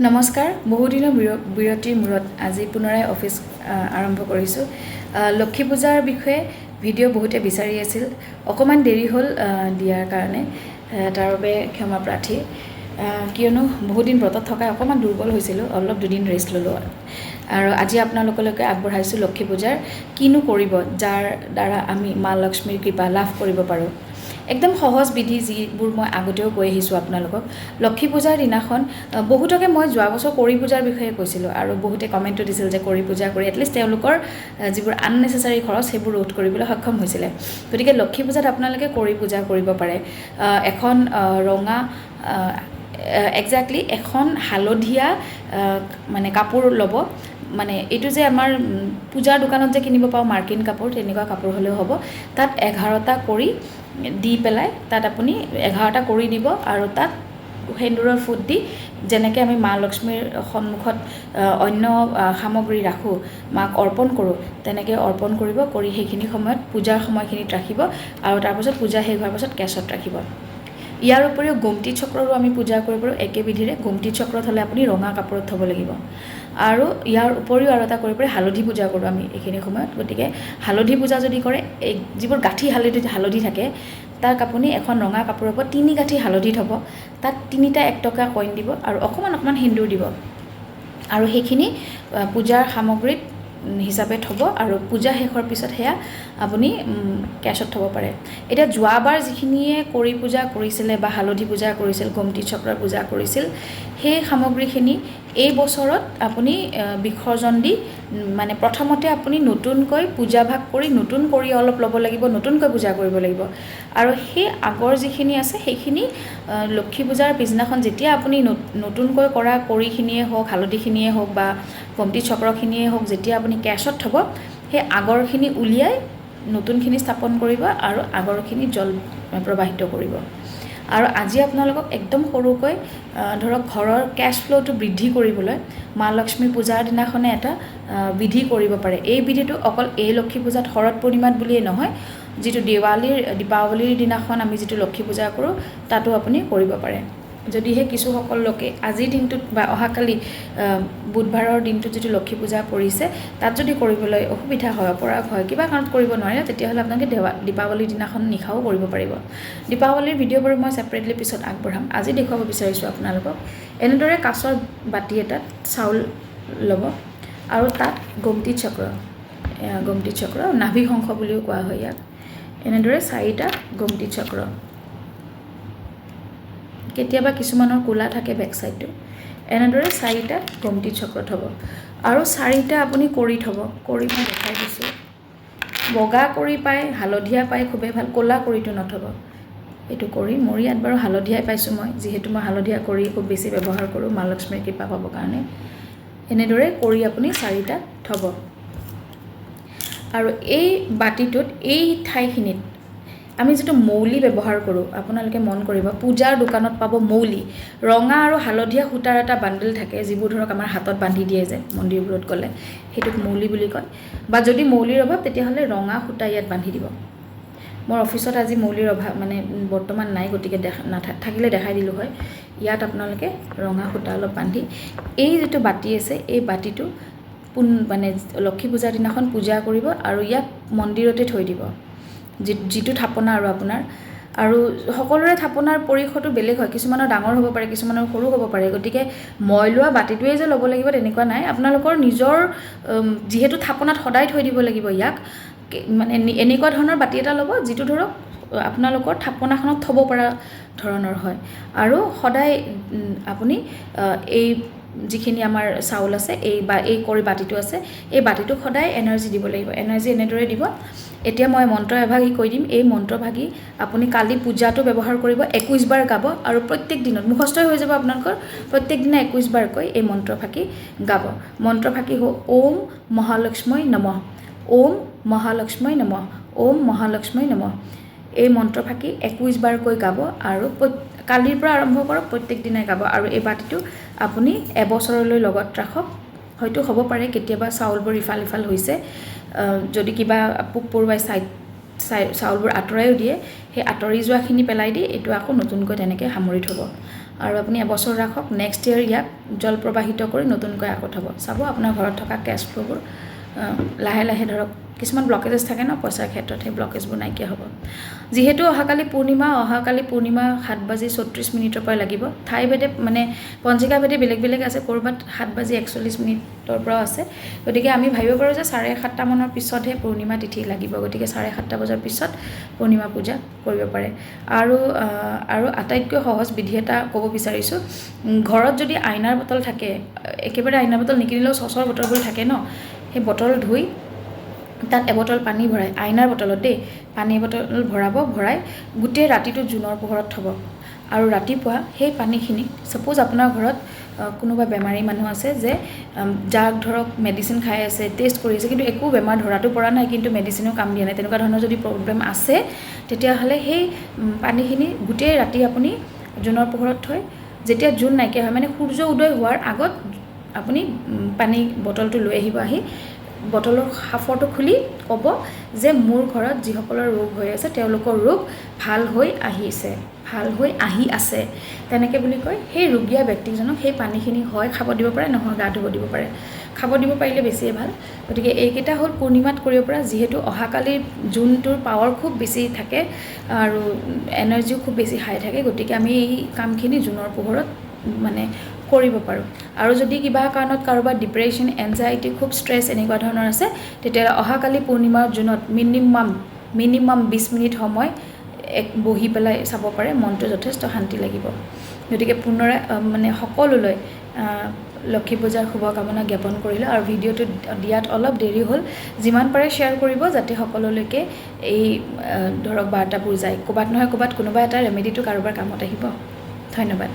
নমস্কাৰ। বহুদিনৰ বিৰতিৰ মূৰত আজি পুনৰাই অফিচ আৰম্ভ কৰিছোঁ। লক্ষী পূজাৰ বিষয়ে ভিডিঅ' বহুতে বিচাৰি আছিল। অকণমান দেৰি হ'ল দিয়াৰ কাৰণে, তাৰ বাবে ক্ষমা প্ৰাৰ্থী। কিয়নো বহুদিন ব্ৰতত থকাই অকণমান দুৰ্বল হৈছিলোঁ, অলপ দুদিন ৰেষ্ট ল'লোঁ আৰু আজি আপোনালোকলৈকে আগবঢ়াইছোঁ লক্ষী পূজাৰ কিনো কৰিব, যাৰ দ্বাৰা আমি মা লক্ষ্মীৰ কৃপা লাভ কৰিব পাৰোঁ। একদম সহজ বিধি, যিবোৰ মই আগতেও কৈ আহিছোঁ আপোনালোকক। লক্ষী পূজাৰ দিনাখন বহুতকে মই যোৱা বছৰ কৰি পূজাৰ বিষয়ে কৈছিলোঁ আৰু বহুতে কমেণ্টো দিছিল যে কৰি পূজা কৰি এটলিষ্ট তেওঁলোকৰ যিবোৰ আননেচেচাৰী খৰচ, সেইবোৰ ৰোধ কৰিবলৈ সক্ষম হৈছিলে। গতিকে লক্ষী পূজাত আপোনালোকে কৰি পূজা কৰিব পাৰে। এখন ৰঙা, একজেক্টলি এখন হালধীয়া মানে কাপোৰ ল'ব। মানে এইটো যে আমাৰ পূজাৰ দোকানত যে কিনিব পাওঁ মাৰ্কিন কাপোৰ, তেনেকুৱা কাপোৰ হ'লেও হ'ব। তাত 11টা কৰি দি পেলাই, তাত আপুনি 11টা কৰি দিব আৰু তাত সেন্দুৰৰ ফুট দি, যেনেকৈ আমি মা লক্ষ্মীৰ সন্মুখত অন্য সামগ্ৰী ৰাখোঁ, মাক অৰ্পণ কৰোঁ, তেনেকৈ অৰ্পণ কৰিব। কৰি সেইখিনি সময়ত পূজাৰ সময়খিনিত ৰাখিব আৰু তাৰপাছত পূজা শেষ হোৱাৰ পাছত কেছত ৰাখিব। ইয়াৰ উপৰিও গোমতী চক্ৰৰো আমি পূজা কৰিব পাৰোঁ একে বিধিৰে। গোমতী চক্ৰত হ'লে আপুনি ৰঙা কাপোৰত থ'ব লাগিব। আৰু ইয়াৰ উপৰিও আৰু এটা কৰিব পাৰি, হালধি পূজা কৰোঁ আমি এইখিনি সময়ত। গতিকে হালধি পূজা যদি কৰে, এই যিবোৰ গাঁঠি হালধি হালধি থাকে, তাক আপুনি এখন ৰঙা কাপোৰৰ ওপৰত 3 গাঁঠি হালধি থ'ব। তাত তিনিটা 1 টকা কইন দিব আৰু অকণমান অকণমান সেন্দুৰ দিব আৰু সেইখিনি পূজাৰ সামগ্ৰীত হিচাপে থ'ব আৰু পূজা শেষ হোৱাৰ পিছত সেয়া আপুনি কেছত থ'ব পাৰে। এতিয়া যোৱাবাৰ যিখিনিয়ে কৰি পূজা কৰিছিলে বা হালধি পূজা কৰিছিল, গোমতী চক্ৰৰ পূজা কৰিছিল, সেই সামগ্ৰীখিনি এই বছৰত আপুনি বিসৰ্জন দি মানে প্ৰথমতে আপুনি নতুনকৈ পূজা ভাগ কৰি নতুন কৰি অলপ ল'ব লাগিব, নতুনকৈ পূজা কৰিব লাগিব। আৰু সেই আগৰ যিখিনি আছে, সেইখিনি লক্ষী পূজাৰ পিছদিনাখন যেতিয়া আপুনি নতুনকৈ কৰা কৰিখিনিয়ে হওক, হালধিখিনিয়ে হওক বা গোমতী চক্ৰখিনিয়ে হওক, যেতিয়া আপুনি কেছত থ'ব, সেই আগৰখিনি উলিয়াই নতুনখিনি স্থাপন কৰিব আৰু আগৰখিনি জল প্ৰবাহিত কৰিব। আৰু আজি আপোনালোকক একদম সৰুকৈ, ধৰক ঘৰৰ কেছ ফ্ল'টো বৃদ্ধি কৰিবলৈ মা লক্ষ্মী পূজাৰ দিনাখনে এটা বিধি কৰিব পাৰে। এই বিধিটো অকল এই লক্ষী পূজাত, শৰৎ পূৰ্ণিমাত বুলিয়েই নহয়, যিটো দেৱালীৰ দীপাৱলীৰ দিনাখন আমি যিটো লক্ষী পূজা কৰোঁ, তাতো আপুনি কৰিব পাৰে। যদিহে কিছুসকল লোকে আজিৰ দিনটোত বা অহাকালি বুধবাৰৰ দিনটোত যিটো লক্ষী পূজা পৰিছে, তাত যদি কৰিবলৈ অসুবিধা হয়, অপৰাগ হয়, কিবা কাৰণত কৰিব নোৱাৰে, তেতিয়াহ'লে আপোনালোকে দীপাৱলীৰ দিনাখন নিশাও কৰিব পাৰিব। দীপাৱলীৰ ভিডিঅ' বাৰু মই ছেপাৰেটলি পিছত আগবঢ়াম। আজি দেখুৱাব বিচাৰিছোঁ আপোনালোকক, এনেদৰে কাঁচৰ বাতি এটাত চাউল ল'ব আৰু তাত গোমতী চক্ৰ, গোমতী চক্ৰ, নাভি শংখ বুলিও কোৱা হয় ইয়াক, এনেদৰে চাৰিটা গোমতী চক্ৰ। কেতিয়াবা কিছুমানৰ ক'লা থাকে বেক চাইডটো। এনেদৰে চাৰিটা গোমতী চক্ৰ থ'ব আৰু চাৰিটা আপুনি কৰি থ'ব। কৰি মই দেখাই দিছোঁ। বগা কৰি পায়, হালধীয়া পায়, খুবেই ভাল। ক'লা কৰিটো নথ'ব। এইটো কৰি মোৰ ইয়াত বাৰু হালধীয়াই পাইছোঁ মই, যিহেতু মই হালধীয়া কৰি খুব বেছি ব্যৱহাৰ কৰোঁ মা লক্ষ্মীৰ কৃপা পাবৰ কাৰণে। এনেদৰে কৰি আপুনি চাৰিটা থ'ব আৰু এই বাতিটোত, এই ঠাইখিনিত আমি যিটো মৌলি ব্যৱহাৰ কৰোঁ, আপোনালোকে মন কৰিব, পূজাৰ দোকানত পাব মৌলি, ৰঙা আৰু হালধীয়া সূতাৰ এটা বাণ্ডেল থাকে, যিবোৰ ধৰক আমাৰ হাতত বান্ধি দিয়ে যে মন্দিৰবোৰত গ'লে, সেইটোক মৌলি বুলি কয়। বা যদি মৌলিৰ অভাৱ, তেতিয়াহ'লে ৰঙা সূতা ইয়াত বান্ধি দিব। মোৰ অফিচত আজি মৌলিৰ অভাৱ, মানে বৰ্তমান নাই, গতিকে দেখা থাকিলে দেখাই দিলোঁ হয়। ইয়াত আপোনালোকে ৰঙা সূতা অলপ বান্ধি এই যিটো বাতি আছে, এই বাতিটো পোন মানে লক্ষী পূজাৰ দিনাখন পূজা কৰিব আৰু ইয়াক মন্দিৰতে থৈ দিব, যিটো থাপনা। আৰু আপোনাৰ আৰু সকলোৰে থাপনাৰ পৰিসৰটো বেলেগ হয়। কিছুমানৰ ডাঙৰ হ'ব পাৰে, কিছুমানৰ সৰু হ'ব পাৰে। গতিকে মই লোৱা বাতিটোৱেই যে ল'ব লাগিব, তেনেকুৱা নাই। আপোনালোকৰ নিজৰ যিহেতু থাপনাত সদায় থৈ দিব লাগিব ইয়াক, মানে এনেকুৱা ধৰণৰ বাতি এটা ল'ব, যিটো ধৰক আপোনালোকৰ থাপনাখনত থ'ব পৰা ধৰণৰ হয়। আৰু সদায় আপুনি এই যিখিনি আমাৰ চাউল আছে, এই বা এই কৰি বাতিটো আছে, এই বাতিটোক সদায় এনাৰ্জি দিব লাগিব। এনাৰ্জি এনেদৰে দিব। এতিয়া মই মন্ত্ৰ এভাগি কৈ দিম। এই মন্ত্ৰভাগি আপুনি কালি পূজাটো ব্যৱহাৰ কৰিব, 21 বাৰ গাব আৰু প্ৰত্যেক দিনত মুখস্থই হৈ যাব আপোনালোকৰ। প্ৰত্যেক দিনা 21 বাৰকৈ এই মন্ত্ৰফাকি গাব। মন্ত্ৰফাকি হ'ল, ওম মহালক্ষ্মী নমঃ, ওম মহালক্ষ্মী নমঃ, ওম মহালক্ষ্মী নমঃ। এই মন্ত্ৰফাকি 21 বাৰকৈ গাব আৰু কালিৰ পৰা আৰম্ভ কৰক, প্ৰত্যেক দিনাই গাব। আৰু এই বাতিটো আপুনি এবছৰলৈ লগত ৰাখক। হয়তো হ'ব পাৰে কেতিয়াবা চাউলবোৰ ইফাল ইফাল হৈছে, যদি কিবা পোক পৰুৱাই চাইড চাই চাউলবোৰ আঁতৰায়ো দিয়ে, সেই আঁতৰি যোৱাখিনি পেলাই দি এইটো আকৌ নতুনকৈ তেনেকৈ সামৰি থ'ব। আৰু আপুনি এবছৰ ৰাখক, নেক্সট ইয়েৰ ইয়াক জল প্ৰবাহিত কৰি নতুনকৈ আকৌ থ'ব। চাব আপোনাৰ ঘৰত থকা কেছ ফ্ল'বোৰ লাহে লাহে, ধৰক কিছুমান ব্লকেজেছ থাকে ন পইচাৰ ক্ষেত্ৰত, সেই ব্লকেজবোৰ নাইকিয়া হ'ব। যিহেতু অহাকালি পূৰ্ণিমা, অহাকালি পূৰ্ণিমা 7:36ৰ পৰা লাগিব। ঠাইভেদে মানে পঞ্জিকাভেদে বেলেগ বেলেগ আছে, ক'ৰবাত 7:41ৰ পৰাও আছে। গতিকে আমি ভাবিব পাৰোঁ যে 7:30মানৰ পিছতহে পূৰ্ণিমা তিথি লাগিব, গতিকে 7:30 বজাৰ পিছত পূৰ্ণিমা পূজা কৰিব পাৰে। আৰু আৰু আটাইতকৈ সহজ বিধি এটা ক'ব বিচাৰিছোঁ, ঘৰত যদি আইনাৰ বটল থাকে, একেবাৰে আইনাৰ বটল নিকিনিলেও চচৰ বটলবোৰ থাকে ন, সেই বটল ধুই তাত এবটল পানী ভৰাই, আইনাৰ বটলত দেই, পানী বটল ভৰাব, ভৰাই গোটেই ৰাতিটো জোনৰ পোহৰত থ'ব। আৰু ৰাতিপুৱা সেই পানীখিনি, ছাপ'জ আপোনাৰ ঘৰত কোনোবা বেমাৰী মানুহ আছে যে যাক ধৰক মেডিচিন খাই আছে, টেষ্ট কৰি আছে, কিন্তু একো বেমাৰ ধৰাটো পৰা নাই, কিন্তু মেডিচিনেও কাম দিয়া নাই, তেনেকুৱা ধৰণৰ যদি প্ৰব্লেম আছে, তেতিয়াহ'লে সেই পানীখিনি গোটেই ৰাতি আপুনি জোনৰ পোহৰত থৈ, যেতিয়া জোন নাইকিয়া হয়, মানে সূৰ্য উদয় হোৱাৰ আগত আপুনি পানী বটলটো লৈ আহিব, আহি বটলৰ সাঁফৰটো খুলি ক'ব যে মোৰ ঘৰত যিসকলৰ ৰোগ হৈ আছে তেওঁলোকৰ ৰোগ ভাল হৈ আহিছে, ভাল হৈ আহি আছে, তেনেকৈ বুলি কয়। সেই ৰোগীয়া ব্যক্তিজনক সেই পানীখিনি হয় খাব দিব পাৰে, নহয় গা ধুব দিব পাৰে। খাব দিব পাৰিলে বেছিয়ে ভাল। গতিকে এইকেইটা হ'ল পূৰ্ণিমাত কৰিব পৰা, যিহেতু অহাকালিৰ জোনটোৰ পাৱাৰ খুব বেছি থাকে আৰু এনাৰ্জিও খুব বেছি হাই থাকে, গতিকে আমি এই কামখিনি জোনৰ পোহৰত মানে কৰিব পাৰোঁ। আৰু যদি কিবা কাৰণত কাৰোবাৰ ডিপ্ৰেশ্যন, এনজাইটি, খুব ষ্ট্ৰেছ এনেকুৱা ধৰণৰ আছে, তেতিয়াহ'লে অহাকালি পূৰ্ণিমাৰ জোনত মিনিমাম 20 মিনিট সময় এক বহি পেলাই চাব পাৰে, মনটো যথেষ্ট শান্তি লাগিব। গতিকে পুনৰাই মানে সকলোলৈ লক্ষী পূজাৰ শুভকামনা জ্ঞাপন কৰিলোঁ। আৰু ভিডিঅ'টো দিয়াত অলপ দেৰি হ'ল, যিমান পাৰে শ্বেয়াৰ কৰিব যাতে সকলোলৈকে এই ধৰক বাৰ্তাবোৰ যায়, ক'ৰবাত নহয় ক'ৰবাত কোনোবা এটা ৰেমেডিটো কাৰোবাৰ কামত আহিব। ধন্যবাদ।